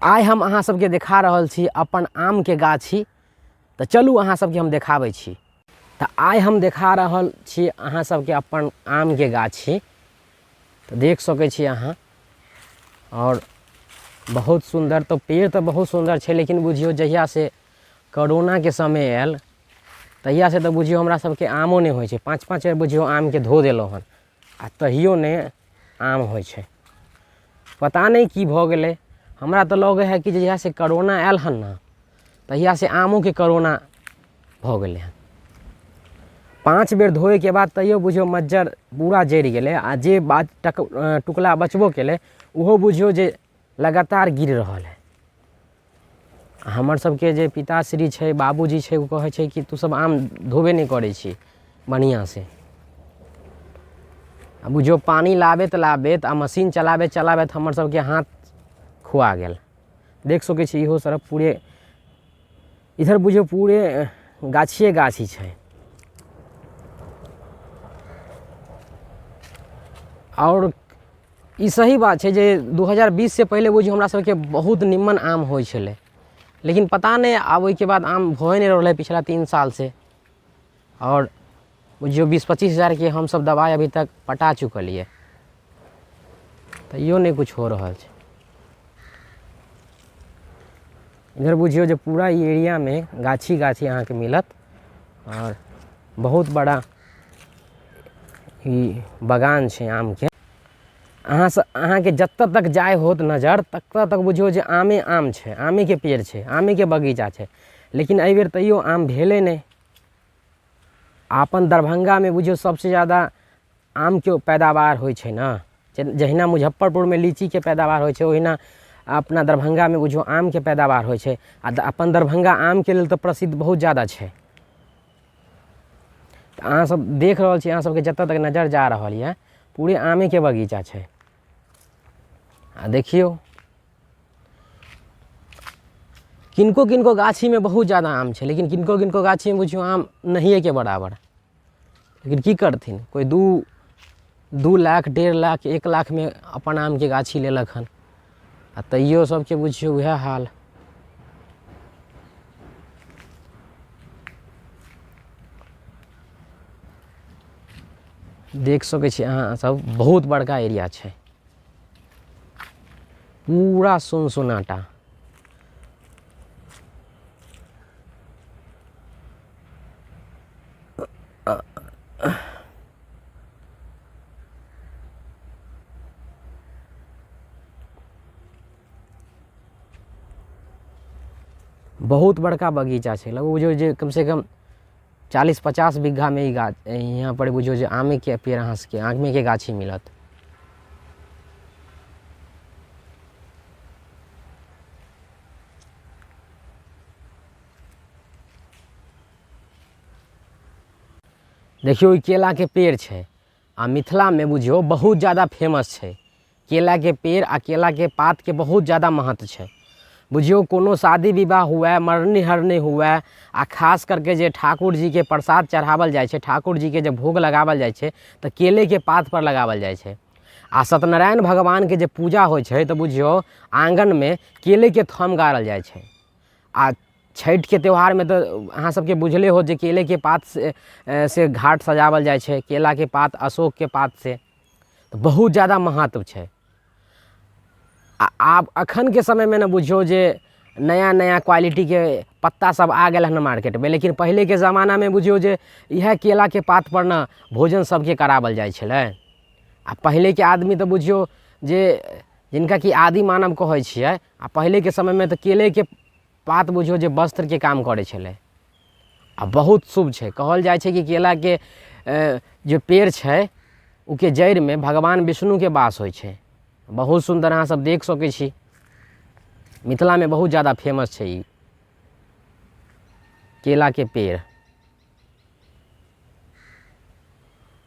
आइ हम अहाँ सबके देखा रहल छी अपन आमके गाछी। तऽ चलू अहाँ सबके हम देखाबै छी। तऽ आइ हम देखा रहल छी अहाँ सबके अपन आमके गाछी। तऽ देख सकै छी अहाँ, आओर बहुत सुन्दर तऽ पेड़ तऽ बहुत सुन्दर छै, लेकिन बुझियौ जहियासँ करोनाके समय आयल तहियासँ तऽ बुझियौ हमरा सबके आमो नहि होइ छै। पाँच पाँच बेर बुझियौ आमके धो देलहुँ हन आ तहियो नहि आम होइ छै। पता नहि की भऽ गेलै। हमरा तऽ लगै हइ कि जहियासँ करोना आयल हन ने तहियासँ आमोके करोना भऽ गेलै हन। 5 बेर धोएके बाद तैयो बुझियौ मज्जर पूरा जरि गेलै, आ जे बात टुकला बचबो केलै ओहो बुझियौ जे लगातार गिर रहल हइ। हमर सबके जे पिताश्री छै, बाबूजी छै, ओ कहै छै कि तू सब आम धोबे नहि करै छी बढ़िआँसँ। आ बुझियौ पानि लाबैत लाबैत आ मशीन चलाबैत चलाबैत हमर सबके हाथ खुआ गेल। देख सकै छी इहो सड़क पूरे इधर बुझियौ पूरे गाछिए गाछी छै। आओर ई सही बात छै जे 2020 से पहिले बुझियौ हमरा सबके बहुत निम्मन आम होइ छलै, लेकिन पता नहि आब ओहिके बाद आम भए नहि रहलै पिछला 3 सालसँ। आओर बुझियौ 20-25 हजारके हमसब दबाइ अभी तक पटा चुकलियै, तैयो नहि किछु हो रहल छै। इधर बुझियौ जे पूरा ई एरियामे गाछी गाछी अहाँके मिलत, आओर बहुत बड़ा ई बगान छै आमके। अहाँके जतऽ तक जाइ होत नजर ततऽ तक बुझियौ जे आमे आम छै, आमेके पेड़ छै, आमेके बगीचा छै। लेकिन एहिबेर तैयो आम भेलै नहि। अपन दरभंगामे बुझियौ सबसँ जादा आमके पैदावार होइ छै ने, जहिना मुजफ्फरपुरमे लीचीके पैदावार होइ छै ओहिना अपना दरभंगामे बुझियौ आमके पैदावार होइ छै। आ अपन दरभंगा आमके लेल तऽ प्रसिद्ध बहुत जादा छै। तऽ अहाँ सब देख रहल छी, अहाँ सबके जतऽ तक नजर जा रहल यऽ पूरे आमेके बगीचा छै। आ देखियौ किनको किनको गाछीमे बहुत जादा आम छै, लेकिन किनको किनको गाछीमे बुझियौ आम नहिएके बराबर। लेकिन की करथिन, कोइ 2 लाख 1.5 लाख 1 लाखमे अपन आमके गाछी लेलक हन, आ तैयो सबके बुझियौ उएह हाल। देख सकै छी अहाँ सब, बहुत बड़का एरिया छै, पूरा सुनसुनाटा। बहुत बड़का बगीचा छै, लगभग बुझियौ जे कमसँ कम 40-50 बीघामे ई गाछ, यहाँ पर बुझियौ जे आमेके पेड़ अहाँ सबके आमेके गाछी मिलत। देखियौ ई केलाके पेड़ छै, आ मिथिलामे बुझियौ बहुत जादा फेमस छै केलाके पेड़, आ केलाके पातके बहुत जादा महत्व छै। बुझियौ कोनो शादी विवाह हुए, मरनी हरनी हुए, आ खास करके जे ठाकुर जीके प्रसाद चढ़ावल जाइ छै, ठाकुर जीके जे भोग लगावल जाइ छै, तऽ केलेके पातपर लगावल जाइ छै। आ सत्यनारायण भगवानके जे पूजा होइ छै तऽ बुझियौ आङ्गनमे केलेके थम गाड़ल जाइ छै। आ छठिके त्यौहारमे तऽ अहाँ सबके बुझले होत जे केलेके पात से घाट सजावल जाइ छै, केलाके पात, अशोकके पात से, तऽ बहुत जादा महत्व छै। आ आब अखनके समयमे ने बुझियौ जे नया नया क्वालिटीके पत्ता सब आ गेल हन मार्केटमे, लेकिन पहिलेके जमानामे बुझियौ जे इएह केलाके पातपर ने भोजन सबके करावल जाइ छलै। आ पहिलेके आदमी तऽ बुझियौ जे जिनका कि आदि मानव कहै छियै, आ पहिलेके समयमे तऽ केलेके पात बुझियौ जे वस्त्रके काम करै छलै, आ बहुत शुभ छै। कहल जाइ छै कि केलाके जे पेड़ छै ओके जड़िमे भगवान विष्णुके वास होइ छै। बहुत सुन्दर अहाँ सब देख सकै छी, मिथिलामे बहुत जादा फेमस छै ई केलाके पेड़।